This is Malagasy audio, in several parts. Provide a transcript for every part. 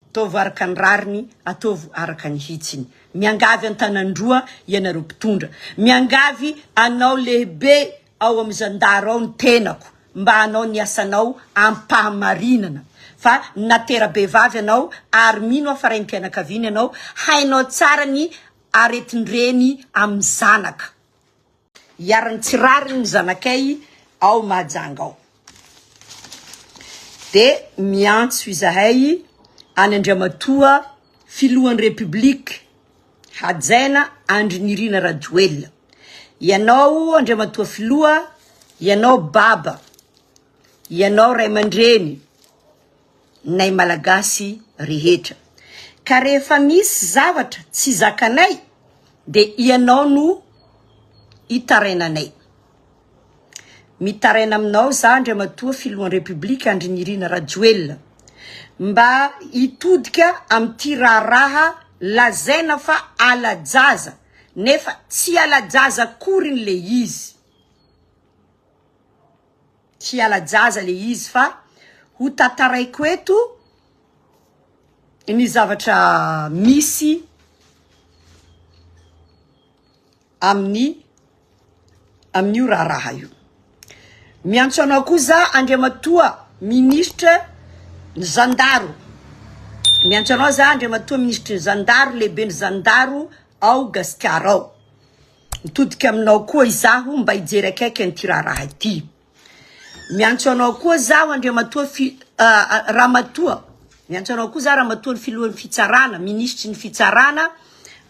Ataovy araka ny rariny, ataovy araka ny hitsiny. Miangavy an-tanan-droa ianareo mpitondra. Miangavy anao lehibe ao amin'ny zandary ao ny tenako mba hanao ny asanao am-pahamarinana. Fa natera-behivavy ianao ary mino aho fa raim-pianakaviana ianao, hainao tsara ny aretin-dreny amin'ny zanaka. Iharan'ny tsy rariny ny zanakay ao Mahajanga ao. Dia miantso izahay any Andriamatoa Filohan'ny République hajaina Andry Nirina Rajoelina. Ianao Andriamatoa Filoha, ianao Baba, ianao Ray aman-dreny, nay Malagasy rehetra. Ka rehefa misy zavatra tsy zakanay dia ianao no itarainanay. Mitaraina aminao za Andriamatoa Filohan'ny Repoblika Andry Nirina Rajoelina mba hitodika amin'ity raharaha lazaina fa ala-jaza nefa tsy ala-jaza akoriny le izy. Tsy ala-jaza le izy fa ho tantaraiko eto ny zavatra misy amin'ny amin'io raharaha io. Miantso anao koa za Andriamatoa Minisitra ny zandaro, miantso anao za Andriamatoa Minisitry ny zandaro, lehiben'ny zandaro ao Gasikara ao. Mitodika aminao koa izaho mba hijery akaiky an'ity raharaha ity. Miantso anao koa zaho Andriamatoa fi, Ramatoa, miantso anao koa za Ramatoa ny filohan'ny fitsarana, minisitry ny fitsarana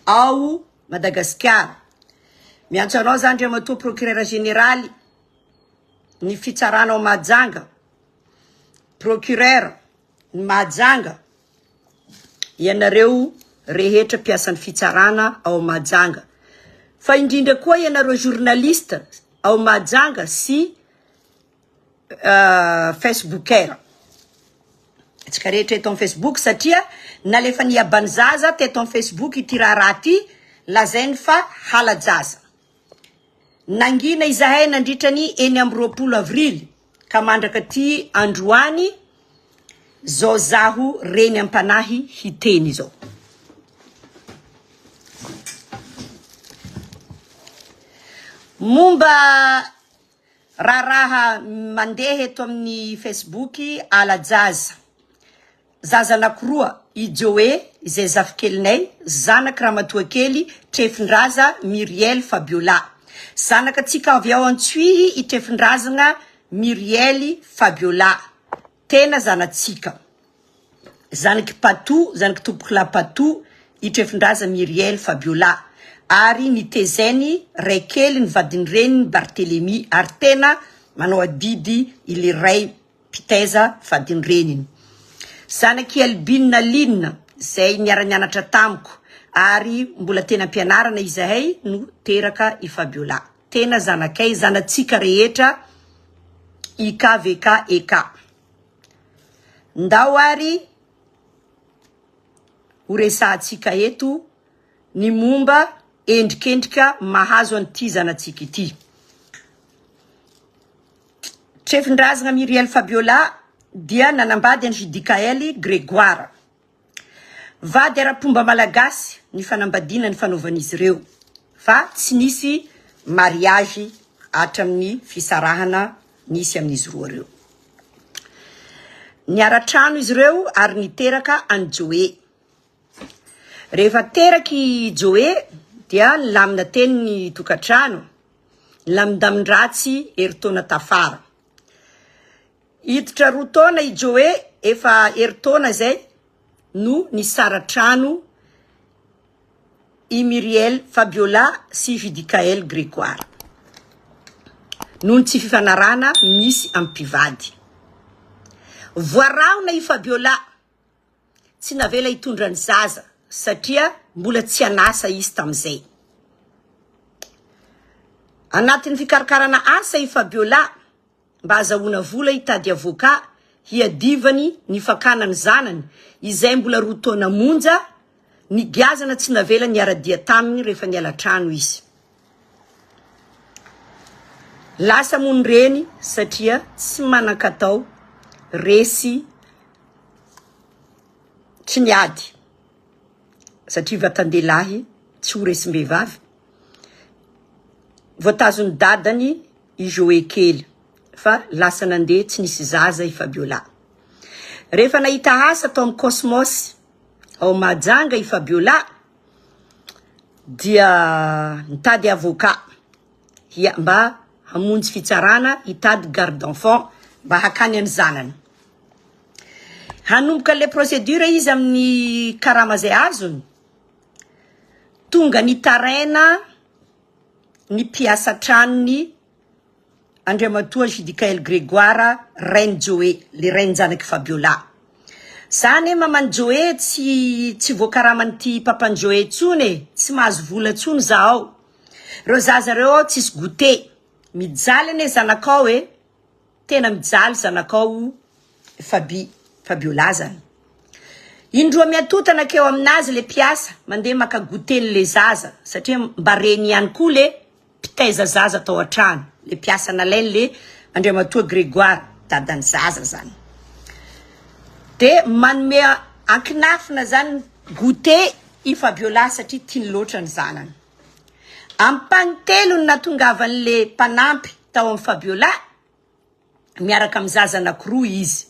ao Madagasikara. Miantso anao za Andriamatoa procureur général ny fitsarana ao Mahajanga, procureur ny Mahajanga. ianareo rehetra mpiasan'ny fitsarana ao Mahajanga, fa indrindra koa ianareo journaliste ao Mahajanga sy facebooker, antsika rehetra eto amin'ny facebook satria nalefan'i Iaban'ny zaza teto amin'ny facebook ity raharaha ity, lazainy fa hala-jaza. Nangina izahay nandritra ny 26 avrily ka mandraka aty androany zao zaho reny am-panahy hiteny izao. Momba raharaha mandeha eto amin'ny Facebook ala-jaza. Zaza anakiroa, i Joe izay zafikelinay, zanaky ramatoakely Trefindraza Muriel Fabiola. Zanaka tsika avy ao Antsohihy i Trefindrazagna Muriel Fabiola, tena zanatsika. Zanak'i Patou, zanak'i Tompokolahy Patou i Trefindraza Muriel Fabiola ary nitezainy raikely ny vadin'ny reniny Barthelemy ary tena manao adidy ilay ray mpitaiza vadin'ny reniny. Zanak'i Albine Line izay niara-nianatra tamiko ary mbola teny am-pianarana izahay no teraka i Fabiola. Tena zanakay, zanatsika rehetra IKVKEK. Ndao ary ho resahantsika eto ny momba endrikendrika mahazo an'ity zanatsika ity. Trefindrazagna Muriel Fabiola dia nanambady an'i Judicaël Grégoire. Vady ara-pomba malagasy ny fanambadiana nifanaovan'izy ireo fa tsy nisy mariage hatramin'ny fisarahana nisy amin'izy roa ireo. Niara-trano izy ireo ary niteraka an'i Joe. Rehefa teraka i Joe dia nilamina teny ny tokantrano. Nilamindamin-dratsy herintaona tafara. Hiditra roa taona i Joe, efa herintaona izay no nisara-trano i Muriel Fabiola sy Judicaël Grégoire noho ny tsy fifanarahana misy amin'ny mpivady. Voarahona i Fabiola. Tsy navela hitondra ny zaza satria mbola tsy an'asa izy tamin'izay. Anatin'ny fikarakarana asa i Fabiola mba hazahoana vola hitady avocat hiadivany ny fakana ny zanany izay mbola roa taona monja, nigiazana tsy navela niara-dia taminy rehefa niala trano izy. Lasa moa ny reny satria tsy manan-katao, resy. Tsy niady satria vatan-dehilahy tsy ho resim-behivavy. Voatazon'ny dadany i Joe kely fa lasa nandeha tsy nisy zaza i Fabiola. Rehefa nahita asa tao amin'ny Cosmos ao Mahajanga i Fabiola dia nitady avocat hia- mba hamonjy fitsarana hitady garde d'enfant mba hakany an'ny zanany. Hanomboka le procédure izy amin'ny karama zay azony, tonga nitaraina ny mpiasa tranony Andriamatoa Judicaël Grégoire rain'i Joe, le rain-janak'i Fabiola. Za anie maman'i Joe tsy tsy voakaraman'ity papan'i Joe intsony e, tsy mahazo vola intsony za ao. Reo zaza reo ao tsisy goûter, mijaly anie zanakao e. Tena mijaly zanakao Fabi, Fabiola zany. Indroa miatota nakeo aminazy le mpiasa mandeha maka goûter le zaza satria mba reny ihany koa le mpitaiza zaza tao an-trano, le mpiasa nalainy le Andriamatoa Grégoire dadan'ny zaza zany. De manome ankinafina zany goûter i Fabiola satria tiany loatra ny zanany. Ampanintelony natongavan'le mpanampy tao amin'i Fabiola miaraka amin'ny zaza anakiroa izy.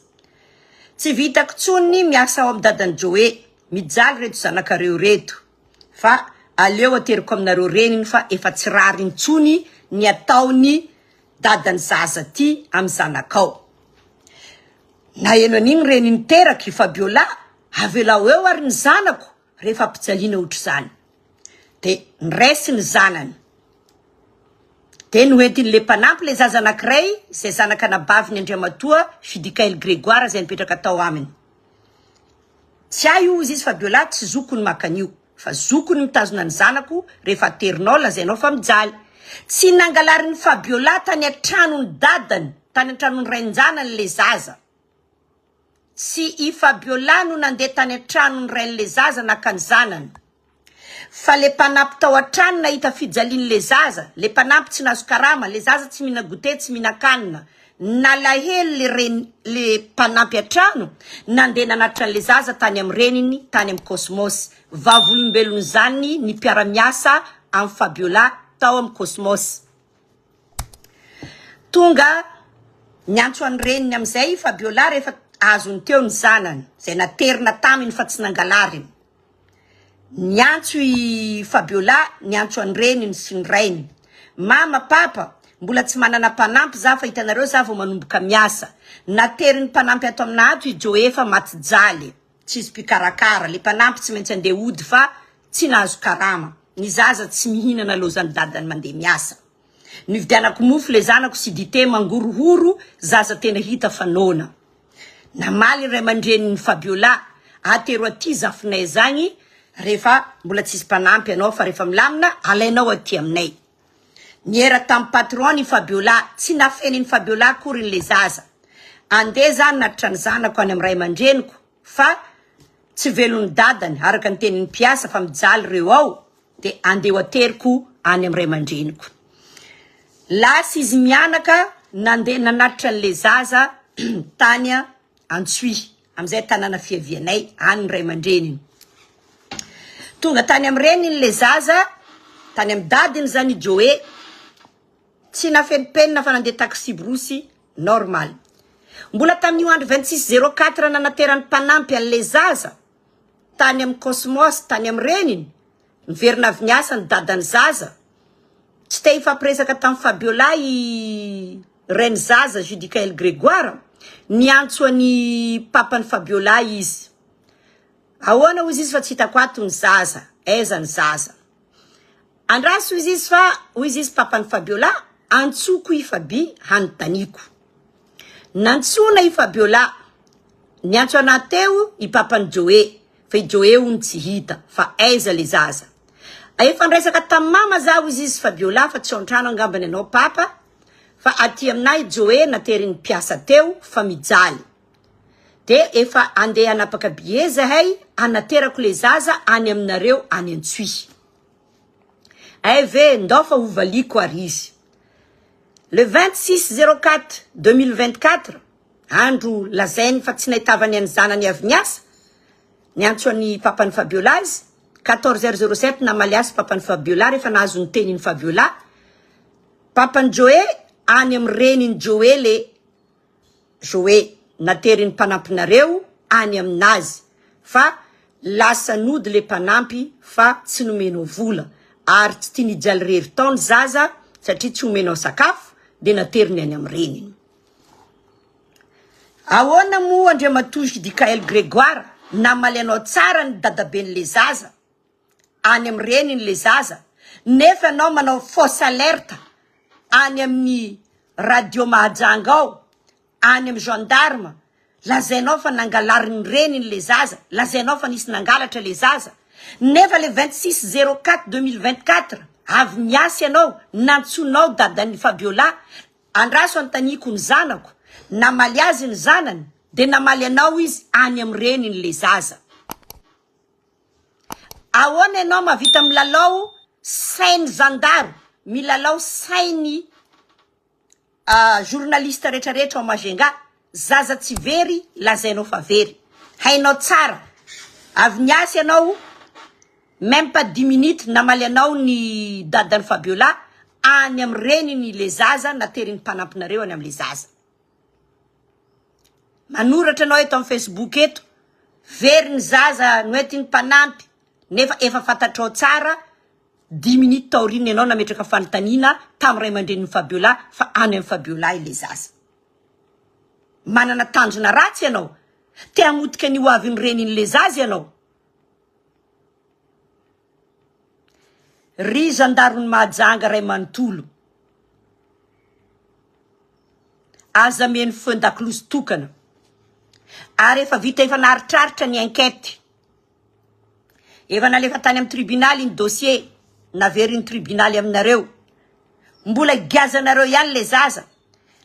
Tsy vitako tsony ny miasa ao amin'ny dadan'i Joe, mijaly reto zanakareo reto fa aleo ateriko aminareo reniny fa efa tsy rariny tsony ny ataony dadan'ny zaza ty amin'ny zanakao. Naheno an'igny reniny niteraka i Fabiola, avelao eo ary ny zanako rehefa ampijaliana ohatr'izany. De niraisy ny zanany. De noentin'le mpanampy le zaza anakiray izay zanaka anabaviny Andriamatoa Judicaël Grégoire izay nipetraka tao aminy. Tsy ahy io hozy izy Fabiola tsy zoko ny maka an'io fa zoko ny mitazona ny zanako rehefa aterinao lazainao fa mijaly. Tsy nangalarin'i Fabiola tany an-tranon'ny dadany, tany an-tranon'ny rain-janany le zaza. Tsy i Fabiola no nandeha tany an-tranon'ny rain'le zaza naka ny zanany. Fa le mpanampy tao an-trano nahita fijalian'le zaza, le mpanampy tsy nahazo karama, le zaza tsy mihina goûter, tsy mihinan-kanina. Nalahelo le reny, le mpanampy an-trano, nandeha nanatitra an'le zaza tany amin'ny reniny tany amin'ny Cosmos. Vavolombelon'izany ny mpiara-miasa amin'i Fabiola tao amin'ny Cosmos. Tonga niantso an'ny reniny amin'izay i Fabiola rehefa azony teo ny zanany, izay naterina taminy fa tsy nangalariny. Niantso i Fabiola niantso an'ny reniny sy ny rainy. Mama, papa, mbola tsy manana mpanampy za fa hitanareo za vao manomboka miasa. Naterin'ny mpanampy ato amina ato i Joe fa maty jaly. Tsisy mpikarakara, le mpanampy tsy maintsy andeha hody fa tsy nahazo karama. Ny zaza tsy mihinana lozan'ny dadany mandeha miasa. Nividianako mofo le zanako sy dite mangorohoro zaza tena hita fa noana. Namaly ny ray aman-drenin'i Fabiola, atero aty zafinay zagny rehefa mbola tsisy mpanampy anao fa rehefa milamina alainao aty aminay. Niera tamin'ny patron-ny i Fabiola, tsy nafenin'i Fabiola akory ny le zaza. Andeha za hanatitra ny zanako any amin'ny ray aman-dreniko fa tsy velon'ny dadany araka ny tenin'ny mpiasa fa mijaly reo ao de andeha ho ateriko any amin'ny ray aman-dreniko. Lasa izy mianaka nandeha nanatitra an'le zaza tany Antsohihy, amin'izay tanàna fiavianay, any ny ray aman-dreniny. Tonga tany amin'ny reniny le zaza, tany amin'ny dadiny zany i Joe, tsy nafenimpenina fa nandeha taxi-brousse normal. Mbola tamin'io andro 26 04 nanateran'ny mpanampy an'le zaza tany amin'ny Cosmos, tany amin'ny reniny, niverina avy niasa ny dadan'ny zaza, tsy te hifampiresaka tamin'i Fabiola i rain'ny zaza Judicaël Grégoire, niantso an'i papan'i Fabiola izy. Ahoana hozy izy fa tsy hitako ato ny zaza, aiza ny zaza? Andraso hozy izy fa hoy izy papan'i Fabiola, antsoko i Fabi hanontaniako. Nantsoina i Fabiola, niantso anah teo i papan'i Joe, fa i Joe hono tsy hita, fa aiza le zaza? Efa niresaka tamin'i mama za hozy izy Fabiola fa tsy ao an-trano angambany ianao papa, fa aty aminah i Joe naterin'ny mpiasa teo fa mijaly. De efa andeha hanapaka billet zahay hanaterako le zaza any aminareo any Antsohihy. Ay ve ndao fa hovaliako ary izy. Le 26 04 2024, andro lazainy fa tsy nahitavany an'ny zanany avy niasa, Niantso an'i papan'i Fabiola izy, 14 heures 07 namaly azy papan'i Fabiola rehefa nahazo ny tenin'i Fabiola. Papan'i Joe any amin'ny renin'i Joe le Joe naterin'ny mpanampinareo any aminazy fa lasa nody le mpanampy fa tsy nomenao vola ary tsy tiany hijaly rery tao ny zaza satria tsy omenao sakafo de nateriny any amin'ny reniny. Ahoana moa Andriamatoa Judicaël Grégoire namaly anao tsara ny dadaben'le zaza any amin'ny reniny le zaza nefa ianao manao fausse alerte any amin'ny radio Mahajanga ao any amin'ny gendarme lazainao fa nangalarin'ny reniny le zaza lazainao fa nisy nangalatra le zaza nefa le 26 04 2024 avy niasa ianao nantsoinao dadan'i Fabiola Andraso anontaniako ny zanako, namaly azy ny zanany de namaly anao izy any amin'ny reniny le zaza. Ahoana ianao mahavita milalao sain'ny zandary, milalao sain'ny journaliste retraretra ao Majunga, zaza tsy very lazainao fa very. Hainao tsara, avy niasa ianao Même pas dix minutes namaly anao ny dadan'i Fabiola any amin'ny reniny le zaza naterin'ny mpanampinareo any amle zaza. Manoratra anao eto amin'ny Facebook eto very ny zaza noentin'ny mpanampy nefa efa fantatrao tsara dix minutes taoriana ianao nametraka fanontaniana tamin'ny ray aman-drenin'i Fabiola fa any amin'i Fabiola ilay zaza. Manana tanjona ratsy ianao. Te hamotika ny hoavin'ny renin'ilay zaza ianao. Ry zandaron'i Mahajanga ray manontolo, aza mihaino feon-dakolosy tokana. Ary efa vita efa naritraritra ny enquête. Efa nalefa tany amin'ny tribunaly ny dossier, naverin'ny tribunaly aminareo. Mbola giazanareo ihany le zaza.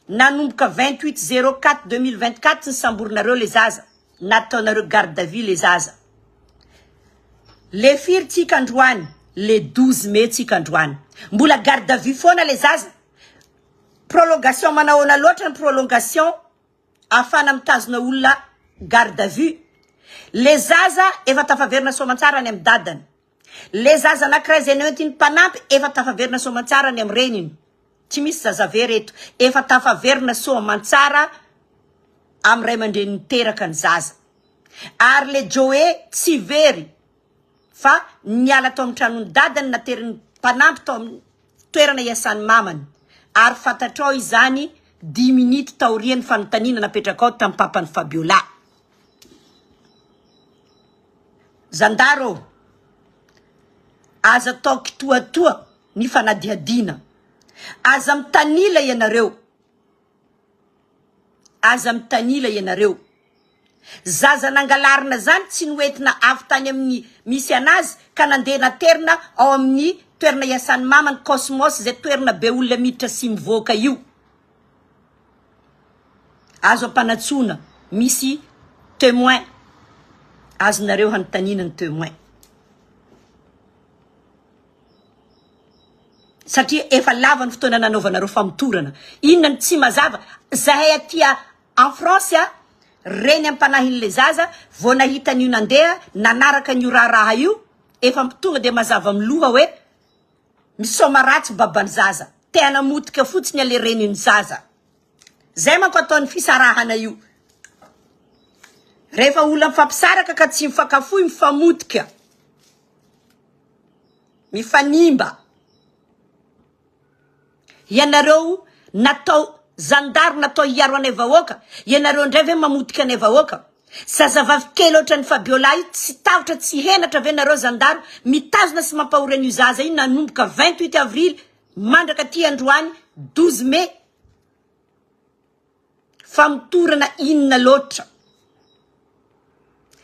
Nanomboka 28 04 2024 nisamborinareo le zaza. Nataonareo garde à vue le zaza. Le firy tsika androany? Le 12 mai tsika androany. Mbola garde à vue foana le zaza. Prolongation manahoana loatra ny prolongation ahafahana mitazona olona garde à vue. Le zaza efa tafaverina soamantsara any amin'ny dadany. Le zaza anakiray izay noentin'ny mpanampy efa tafaverina soamantsara any amin'ny reniny. Tsy misy zaza very eto. Efa tafaverina soamantsara amin'ny ray aman-dreny niteraka ny zaza. Ary le Joe tsy very fa niala tao amin'ny tranon'ny dadany naterin'ny mpanampy tao amin'ny toerana iasan'ny mamany. Ary fantatrao izany dix minutes taorian'ny fanontaniana napetrakao tamin'ny papan'i Fabiola. Zandary ô! Aza atao kitoatoa ny fanadihadiana. Aza mitanila ianareo. Aza mitanila ianareo. Zaza nangalarina zany tsy noentina avy tany amin'ny misy anazy ka nandeha naterina ao amin'ny toerana iasan'ny mamany Cosmos izay toerana be olona miditra sy mivoaka io. Azo ampanantsoina, misy temoin, azonareo hanontaniana ny temoin. Satria efa lava ny fotoana nanaovanareo famotorana. Inona no tsy mazava? Zahay aty en France a, reny am-panahin'ilay zaza vao nahita an'io nandeha nanaraka an'io raharaha io, efa tonga dia mazava amin'ny loha hoe misaoma ratsy baban'ny zaza. Te hanamotika fotsiny ilay renin'ny zaza. Zay manko ataon'ny fisarahana io. Rehefa olona mifampisaraka ka tsy mifankafoy mifamotika. Mifanimba. Ianareo natao zandary natao hiaro anay vahoaka, ianareo indray ve mamotika anay vahoaka? Zazavavy kely ohatran'i Fabiola io tsy tahotra tsy henatra ve nareo zandary mitazona sy mampahory an'io zaza io nanomboka 28 avril mandraka aty androany 12 mai? Famotorana inona loatra?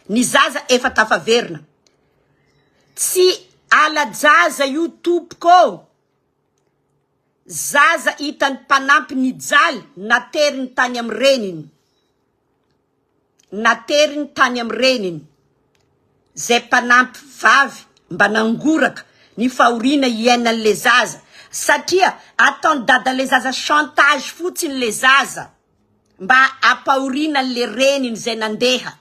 Ny zaza efa tafaverina. Tsy ala-jaza io tompoko ô! Zaza hitan'ny mpanampy nijaly nateriny tany amin'ny reniny. Nateriny tany amin'ny reniny. Zay mpanampy vavy mba nangoraka ny fahoriana iainan'le zaza satria ataon'i dadan'le zaza chantage fotsiny le zaza mba ampahoriana an'le reniny zay nandeha.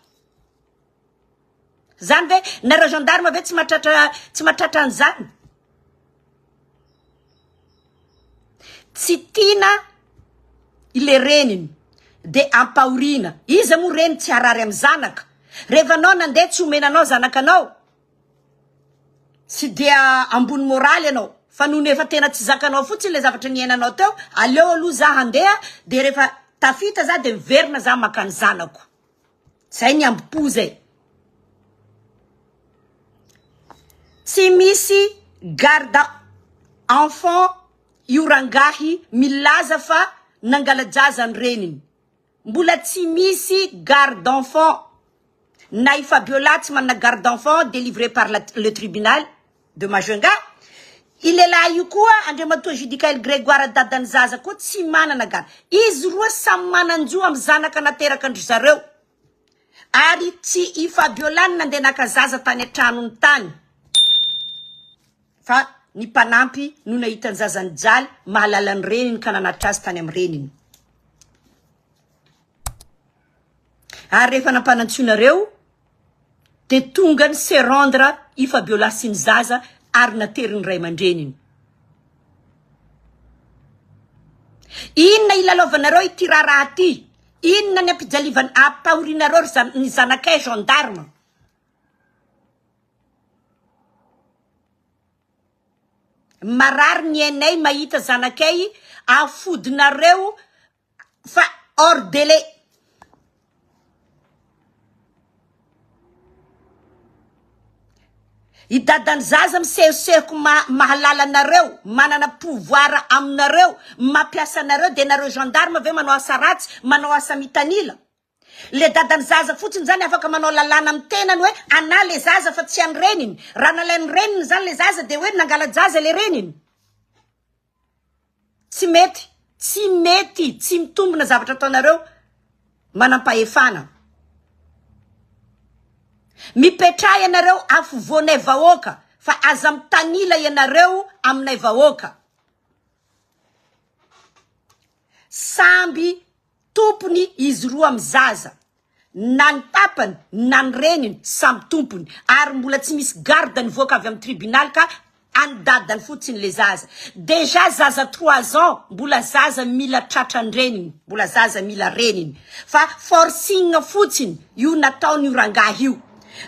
Zany ve nareo gendarme ve tsy mahatratra tsy mahatratra an'izany? Tsy tiana ile reniny de ampahoriana. Iza moa reny tsy harary amin'ny zanaka? Rehefa anao nandeha tsy omena anao zanakanao. Tsy dia ambony moraly ianao fa nony efa tena tsy zakanao fotsiny le zavatra niainanao teo, aleo aloha za handeha de rehefa tafita za de miverina za maka ny zanako. Zay ny ambo-po zay. Tsy misy garde enfant io rangahy milaza fa nangala-jaza ny reniny. Mbola tsy misy garde enfant na i Fabiola tsy manana garde enfant délivré par la le tribunal de Majunga, i lehilahy io koa Andriamatoa Judicaël Grégoire dadan'ny zaza koa tsy manana garde, izy roa samy manan-jo amin'ny zanaka naterakan-dry zareo ary tsy i Fabiola no nandeha naka zaza tany an-tranony tany fa ny mpanampy no nahita ny zaza nijaly mahalala ny reniny ka nanatitra azy tany amin'ny reniny. Ary rehefa nampanantsoinareo dia tonga ny se rendre i Fabiola sy ny zaza ary naterin'ny ray aman-dreniny. Inona ilalaovanareo ity raharaha ity? Inona ny ampijalivan ampahorianareo ry zan ny zanakay gendarme? Marary ny ainay mahita zanakay afodinareo fa hors délai. I dadan'ny zaza misehosehoko ma mahalala anareo, manana pouvoir aminareo, mampiasa anareo de nareo gendarme ve manao asa ratsy, manao asa mitanila? Le dadan'ny zaza fotsiny zany afaka manao lalàna amin'ny tenany hoe anah le zaza fa tsy an'ny reniny, raha nalain'ny reniny zany le zaza de hoe nangala-jaza le reniny. Tsy mety, tsy mety, tsy mitombina zavatra ataonareo manampahefana. Mipetraha ianareo afovoanay vahoaka fa aza mitanila ianareo aminay vahoaka. Samby Tompony izy roa amin'ny zaza, na ny papany na ny reniny samy tompony, ary mbola tsy misy garde nivoaka avy amin'ny tribunal ka any dadany fotsiny le zaza, déjà zaza trois ans mbola zaza mila tratran-dreniny, mbola zaza mila reniny, fa forcing fotsiny io nataon'io rangahy io,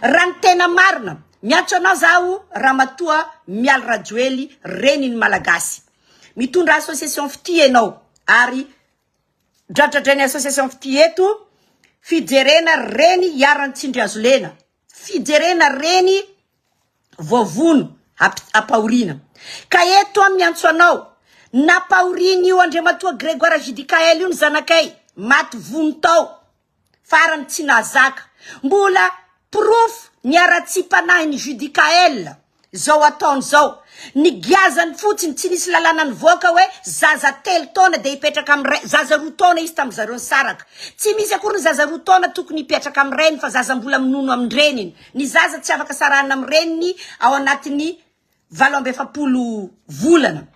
raha ny tena marina, miantso anao zaho ramatoa Mialy Rajoely renin'ny Malagasy, mitondra association fitia ianao ary Dradradrain'ny association fitia eto, fijerena reny iharan'ny tsindry hazo lena, fijerena reny voavono ampahoriana. Ka eto aho miantso anao, nampahorian'io Andriamatoa Grégoire JDKL io ny zanakay, maty vono tao. Farany tsy nahazaka. Mbola porofo ny haratsiam-panahin'i Judicaël zao ataony zao. Nigiazany fotsiny, tsy nisy lalàna nivoaka hoe zaza telo taona dia hipetraka amin'ny ray, zaza roa taona izy tamin'ny zareo nisaraka. Tsy misy akory ny zaza roa taona tokony hipetraka amin'ny rainy fa zaza mbola minono amin-dreniny. Ny zaza tsy afaka sarahina amin'ny reniny ao anatin'ny 48 volana.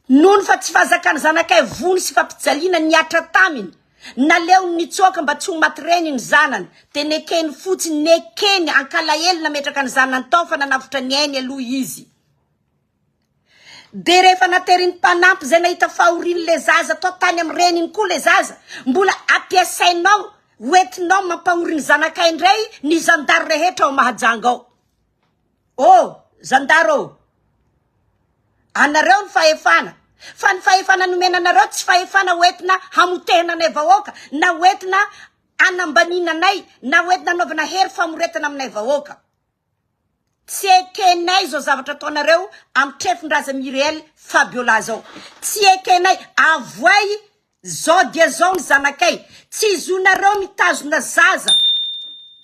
Noho ny fa tsy fahazakan'ny zanakay vono sy fampijaliana nihatra taminy, naleony nitsoaka mba tsy ho maty reny ny zanany, dia nekeny fotsiny, nekeny ankalahelo nametraka ny zanany tao fa nanavotra ny ainy aloha izy. Dia rehefa naterin'ny mpanampy izay nahita fahorian'ilay zaza tao tany amin'ny reniny koa ilay zaza, mbola ampiasainao, hoentinao mampahory ny zanakay indray ny zandary rehetra ao Mahajanga ao. Oh! Zandary ô! Anareo ny fahefana, fa ny fahefana nomena anareo tsy fahefana hoentina hamotehana anay vahoaka, na hoentina hanambaniana anay, na hoentina hanaovana hery famoretana aminay vahoaka. Tsy ekenay izao zavatra ataonareo amin'ny trefon-dRaza Muriel Fabiola zao. Tsy ekenay. Avoay Zao dia zao ny zanakay, tsy zonareo mitazona zaza,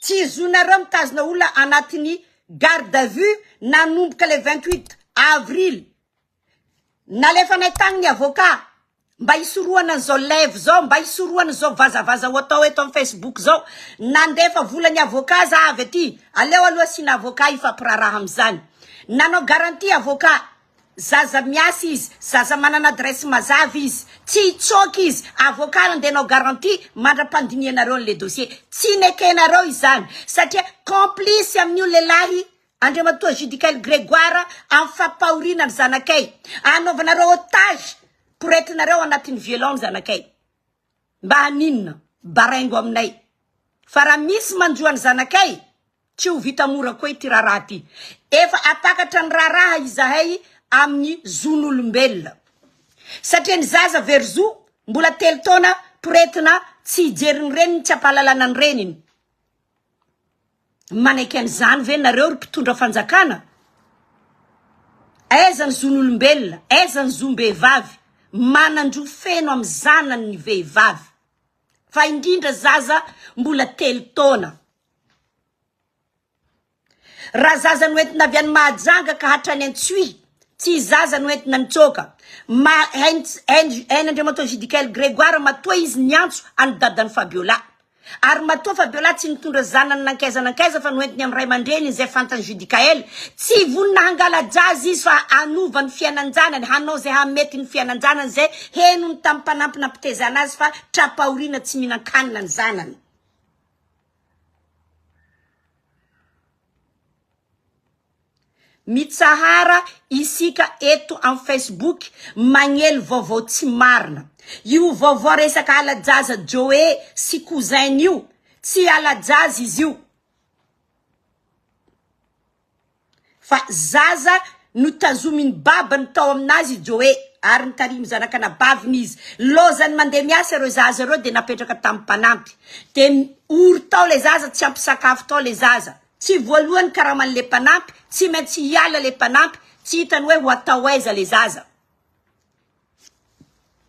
tsy zonareo mitazona olona anatin'ny garde à vue nanomboka le 28 avril. Nalefanay tagny ny avocat mba hisorohana an'izao live zao, mba hisorohana izao vazavaza ho atao eto amin'ny facebook zao. Nandefa vola ny avocat za avy aty, aleo aloha asiana avocat hifampiraharaha amizany. Nanao garantie avocat. Zaza miasa izy, zaza manana adresse mazava izy, tsy hitsoaka izy, avocat andeha hanao garantie mandra-pandinihanareo an'le dossier. Tsy nekenareo izany satria complice amin'io lehilahy Andriamatoa Judicaël Grégoire amin'ny fampahoriana ny zanakay. Anaovanareo otage poretinareo anatin'ny violon ny zanakay. Mba haninona? Baraingo aminay. Fa raha misy manjo an'ny zanakay, tsy ho vita mora koa ity raharaha ity. Efa hampakatra ny raharaha izahay amin'ny zon'olombelona. Satria ny zaza very zo, mbola telo taona, poretina tsy hijery ny reniny, tsy hampahalalana ny reniny. Manaiky an'izany ve nareo ry mpitondra fanjakana? Aiza ny zon'olombelona? Aiza ny zom-behivavy? Manan-jo feno amin'ny zanany ny vehivavy. Fa indrindra zaza mbola telo taona. Raha zaza noentina avy any Mahajanga ka hatrany Antsohihy, tsy zaza noentina nitsoaka. Ma, hain'Andriamatoa Judicaël Grégoire matoa izy niantso an'i dadan'i Fabiola. Ary matoa Fabiola tsy nitondra zanany nankaiza nankaiza fa noentiny amin'ny ray aman-dreniny izay fantan'i Judicaël, tsy vonona hangala-jaza izy fa hanova ny fiainan-janany, hanao izay hahamety ny fiainan-janany izay henony tamin'ny mpanampy nampitezana azy fa tra-pahoriana tsy mihinan-kanina ny zanany. Mitsahara isika eto am Facebook magnely vaovao tsy marina. Io vaovao resaka hala-jaza Joe sy cousin-ny io, tsy hala-jaza izy io. Fa zaza notazomin'ny babany tao aminazy i Joe ary nitarimy zanak'anabaviny izy. Lozany mandeha miasa ireo zaza ireo dia napetraka tamin'ny mpanampy. Dia ory tao ilay zaza, tsy ampy sakafo tao ilay zaza. Tsy voalohany karaman'le mpanampy, tsy maintsy hiala le mpanampy, tsy hitany hoe ho atao aiza le zaza.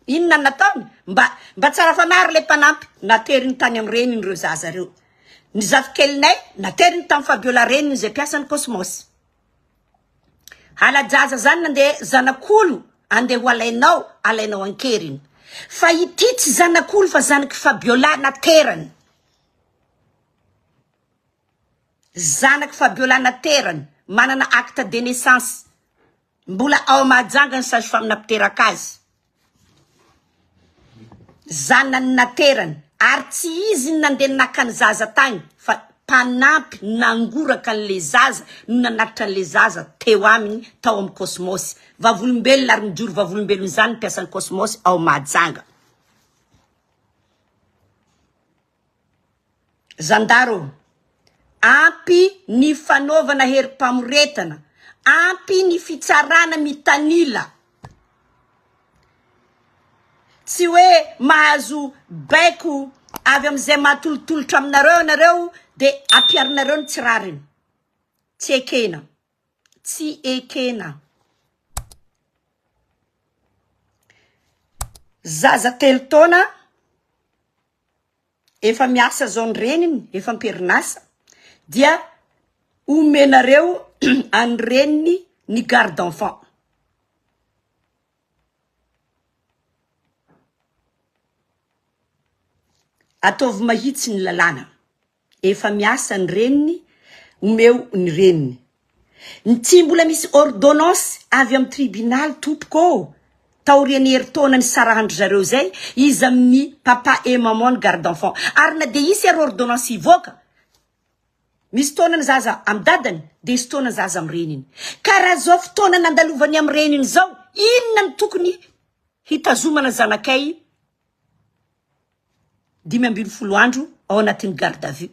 Inona no nataony? Mba mba tsara fanahy ary le mpanampy, nateriny tany amin'ny reniny ireo zaza ireo. Ny zafikelinay nateriny tamin'i Fabiola reniny izay mpiasan'ny Cosmos. Hala-jaza zany nandeha zanak'olo andeha ho alainao, alainao an-keriny. Fa ity tsy zanak'olo fa zanak'i Fabiola naterany. Zanak'i Fabiola naterany, manana acte de naissance. Mbola ao Mahajanga ny sage femme nampiteraka azy. Zanany naterany ary tsy izy no nandeha naka ny zaza tagny fa mpanampy nangoraka an'le zaza no nanatitra an'le zaza teo aminy tao amin'ny Cosmos. Vavolombelona ary mijoro vavolombelon'izany ny mpiasan'ny Cosmos ao Mahajanga. Zandary ô! Ampy ny fanaovana herim-pamoretana, ampy ny fitsarana mitanila. Tsy hoe mahazo baiko avy amin'izay mahatolotolotra aminareo ianareo dia ampiharinareo ny tsy rariny. Tsy ekena. Tsy ekena. Zaza telo taona. Efa miasa zao ny reniny, efa am-perinasa, dia omenareo an'ny reniny ny garde d'enfant. Ataovy mahitsy ny lalàna. Efa miasa ny reniny, omeo ny reniny. Ny tsy mbola misy ordonnance avy amin'ny tribunal tompoko ô! Taorian'ny herintaona nisarahan-dry zareo izay, izy amin'ny papa et maman ny garde d'enfant. Ary na dia hisy ary ordonnance hivoaka, misy fotoana ny zaza amin'ny dadany, dia hisy fotoana ny zaza amin'ny reniny. Ka raha izao fotoana nandalovany amin'ny reniny izao, inona no tokony hitazomana zanakay 15 andro ao anatin'ny garde à vue.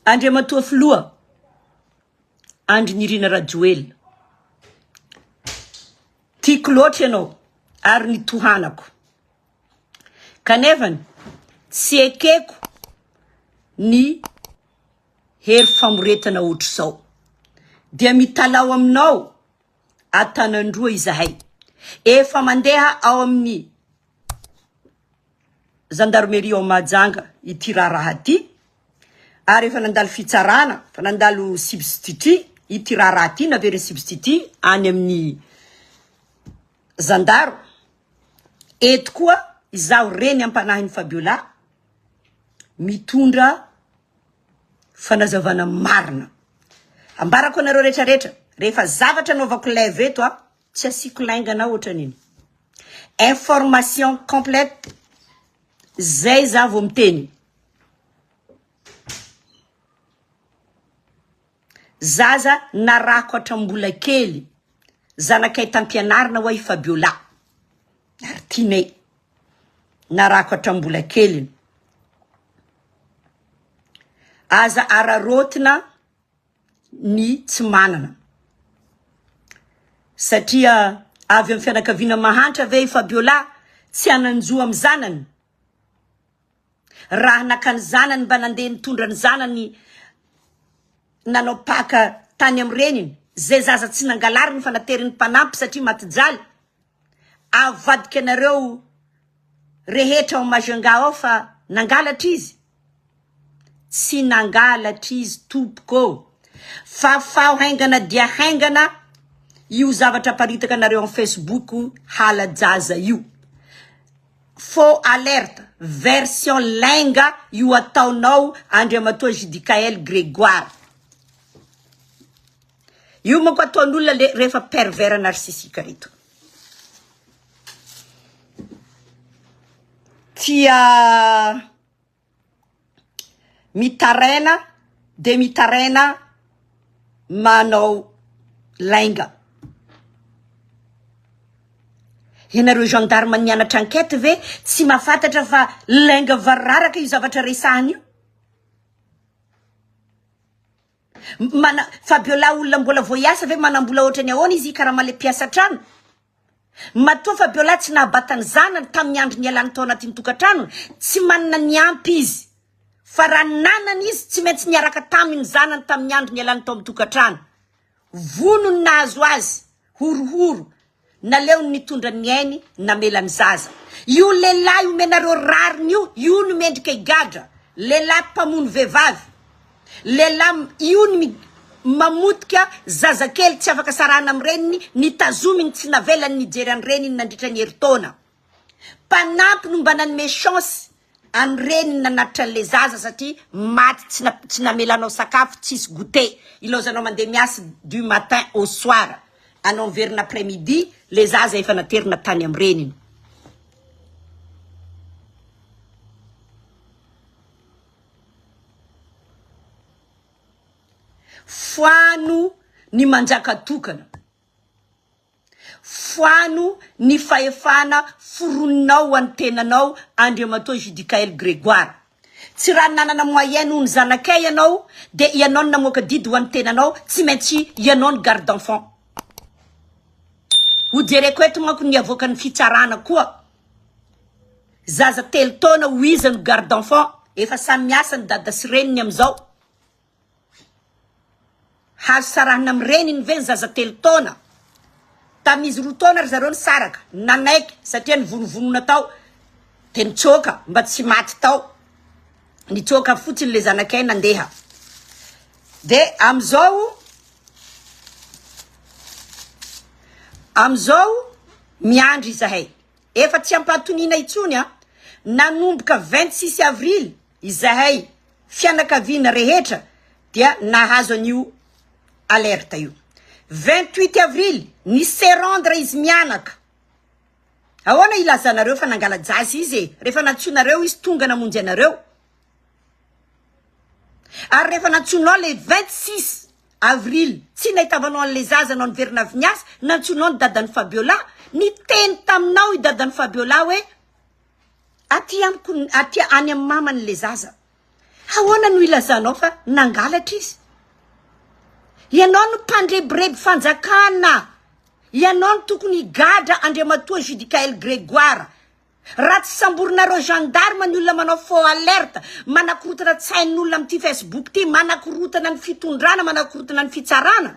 Andriamatoa Filoha Andry Nirina Rajoelina, tiako loatra ianao ary nitohanako, kanefany tsy ekeko ny hery famoretana ohatr'izao dia mitalaho aminao Antanandroa izahay. Efa mandeha ao amin'ny gendarmerie ao Mahajanga ity raharaha ity ary efa nandalo fitsarana, efa nandalo substitut ity raharaha ity, naverin'ny substitut any amin'ny zandaro. Eto koa izaho reny ampanahin'i Fabiola. Mitondra fanazavana marina. Ambarako anareo rehetra rehetra, rehefa zavatra anaovako live eto a, tsy asiako laingana ohatran'iny. Information complète, zay za vao miteny. Zaza narahako hatrambola kely, zanakay tampianarina hoa i Fabiola, ary tianay. Narahako hatrambola keliny. Aza araraotina ny tsy manana. Satria avy amin'ny fianakaviana mahantra ve i Fabiola tsy hanan-jo amin'ny zanany? Raha naka ny zanany mba nandeha nitondra ny zanany nanao paka tany amin'ny reniny, zay zaza tsy nangalariny fa naterin'ny mpanampy satria maty jaly, avadika anareo rehetra ao Majunga ao fa nangalatra izy? Tsy nangalatra izy tompoko ô! Fafao haingana dia haingana io zavatra aparitaka anareo amin'ny Facebook hala-jaza io. Faux alerte, version lainga io ataonao Andriamatoa Judicaël Grégoire. Io manko ataon'olona le rehefa pervers narcissique reto. Tia mitaraina de mitaraina manao lainga. Ianareo gendarme nianatra enquête ve tsy mahafantatra fa lainga variraraka io zavatra resahana io? Mana Fabiola olona mbola vao hiasa ve manambola ohatrany ahoana izy hikarama le mpiasa trano? Matoa Fabiola tsy nahabata ny zanany tamin'ny andro nialany tao anatin'ny tokantranony, tsy manana ny ampy izy. Fa raha nanana izy tsy maintsy niaraka taminy zanany tamin'ny andro nialany tao amin'ny tokantrano. Vono ny nahazo azy, horohoro, naleony nitondra ny ainy namela ny zaza. Io lehilahy omenareo rariny io, io no mendrika higadra, lehilahy mpamono vehivavy. Lehilahy io ny mamotika zazakely tsy afaka sarahana amin'ny reniny, nitazominy tsy navelany nijery an'ny reniny nandritra ny herintaona. Mpanampy no mba nanome chance an'ny reniny nanatitra an'ilay zaza satria maty tsy na- tsy namelanao sakafo, tsisy goûter, ilaozanao mandeha miasa du matin au soir, anao miverina après midi, le zaza efa naterina tany amin'ny reniny. Foano ny manjaka tokana. Foano ny fahefana foroninao ho an'ny tenanao Andriamatoa Judicaël Grégoire. Tsy raha nanana moyen noho ny zanakay ianao dia ianao no namoaka didy ho an'ny tenanao, tsy maintsy ianao no garde d'enfant. Ho jereko eto manko ny avoakan'ny fitsarana koa. Zaza telo taona ho iza no garde d'enfant? Efa samy miasa ny dada sy reniny amizao. Hazo sarahina amin'ny reniny ve ny zaza telo taona? Tamin'izy roa taona ry zareo nisaraka, nanaiky satria nivonivonona tao de nitsoaka mba tsy maty tao. Nitsoaka fotsiny le zanakay nandeha. De amizao amizao miandry izahay. Efa tsy ampatoniana intsony an! Nanomboka 26 avril izahay fianakaviana rehetra dia nahazo an'io alerte io. 28 avril ni se rendre izy mianaka. Ahoana ilazanareo fa nangala-jaza izy e? Rehefa nantsoinareo izy tonga namonjy anareo. Ary rehefa nantsoinao le 26 avril tsy nahitavanao an'le zaza anao niverina avy niasa, nantsoinao ny dadan'i Fabiola, niteny taminao i dadan'i Fabiola hoe aty amiko aty any amin'ny mamany le zaza. Ahoana no ilazanao fa nangalatra izy? Ianao no mpandrebireby fanjakana. Ianao no tokony higadra Andriamatoa Judicaël Grégoire. Raha tsy samborinareo gendarme ny olona manao faux alerte, manakorotana tsain'olona amin'ity Facebook ity, manakorotana ny fitondrana, manakorotana ny fitsarana,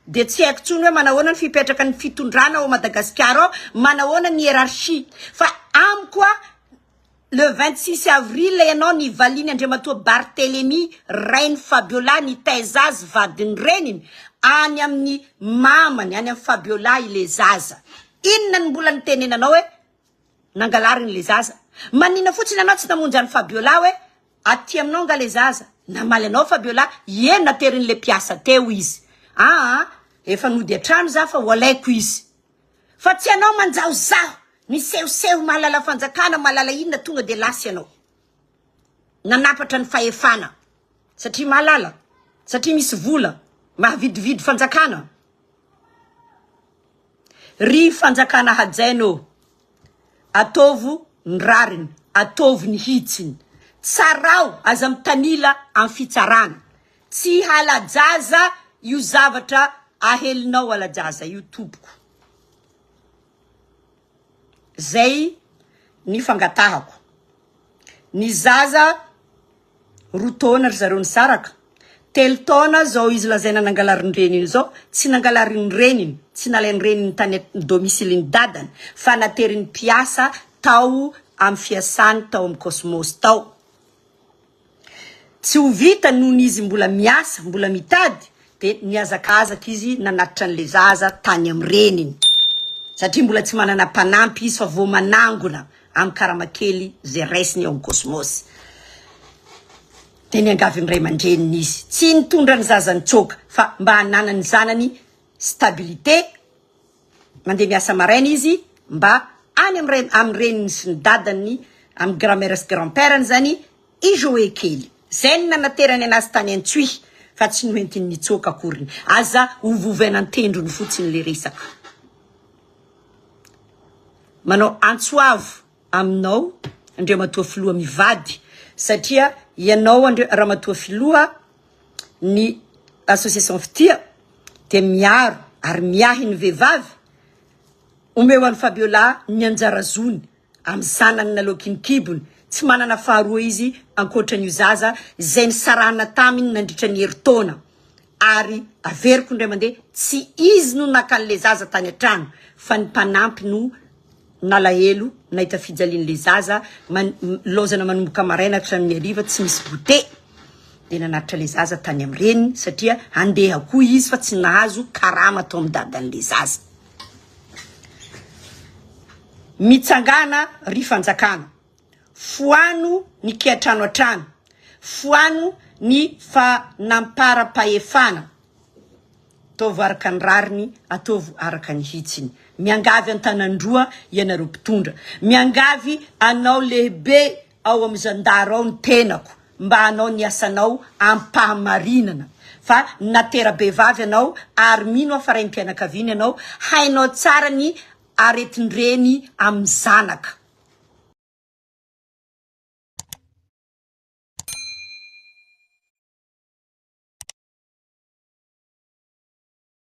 dia tsy haiko tsony hoe manahoana ny fipetraka ny fitondrana ao Madagasikara ao, manahoana ny hiérarchie. Fa amiko a, le 26 avril ianao nivaliany Andriamatoa Barthelemy, rain'i Fabiola nitaiza azy vadin'ny reniny, any amin'ny mamany, any amin'i Fabiola ilay zaza. Inona no mbola nitenenanao hoe. nangalariny le zaza. Manina fotsiny anao tsy namonjy an'i Fabiola hoe aty aminao nga le zaza. Namaly anao Fabiola, ie naterin'le mpiasa teo izy. Aa efa nody an-trano za fa ho alaiko izy. Fa tsy anao manjahozaho, misehoseho mahalala fanjakana, mahalala inona tonga de lasa ianao. Nanapatra ny fahefana satria mahalala, satria misy vola, mahavidividy fanjakana. Ry fanjakana hajaina ô, ataovo ny rariny, ataovy ny hitsiny. Tsarao, aza mitanila amin'ny fitsarana. Tsy hala-jaza io zavatra ahelinao hala-jaza io tompoko. Zay ny fangatahako. Ny zaza roa taona ry zareo nisaraka, telo taona zao izy lazaina nangalarin-dreniny zao, tsy nangalarin'ny reniny, tsy nalain'ny reniny tany domicile-n'ny dadany fa naterin'ny mpiasa tao amin'ny fiasany tao amin'ny Cosmos tao. Tsy ho vita nony izy mbola miasa, mbola mitady, dia nihazakazaka izy nanatitra an'ilay zaza tany amin'ny reniny, satria mbola tsy manana mpanampy izy fa vao manangona amin'ny karama kely izay raisiny ao amin'ny Cosmos. Dia niangavy ny ray aman-dreniny izy, tsy nitondra ny zaza nitsoaka fa mba hananan'ny zanany stabilité, Mandeha miasa maraina izy mba any amin'ny ray amin'ny reniny sy ny dadany, amin'ny grand mère sy grand père-ny zany i Joe kely. Zay no nanaterany anazy tany Antsohihy fa tsy noentiny nitsoaka akoriny. Aza ovovaina an-tendrony fotsiny le resaka. Manao antso avo aminao Andriamatoa Filoha mivady satria ianao Andri- Ramatoa Filoha ny association fitia dia miaro ary miahy ny vehivavy, omeo an'i Fabiola ny anjara zony amin'ny zanany naloaky ny kibony, tsy manana faharoa izy ankoatran'io zaza izay nisarahana taminy nandritra ny herintaona ary averiko indray mandeha tsy izy no naka an'ilay zaza tany an-trano fa ny mpanampy no Nalahelo nahita fijalian'le zaza man laozana manomboka maraina hatramin'ny hariva tsy misy goûter de nanatitra le zaza tany amin'ny reniny satria handeha koa izy fa tsy nahazo karama tao amin'ny dadan'le zaza. Mitsangàna ry fanjakana, foano ny kiantrano hatrany, foano ny fanamparam-pahefana. Ataovy araka ny rariny, ataovy araka ny hitsiny. Miangavy an-tanan-droa ianareo mpitondra. Miangavy anao lehibe ao amin'ny zandary ao ny tenako mba hanao ny asanao am-pahamarinana. Fa natera-behivavy ianao ary mino aho fa raim-pianakaviana ianao, hainao tsara ny aretin-dreny amin'ny zanaka.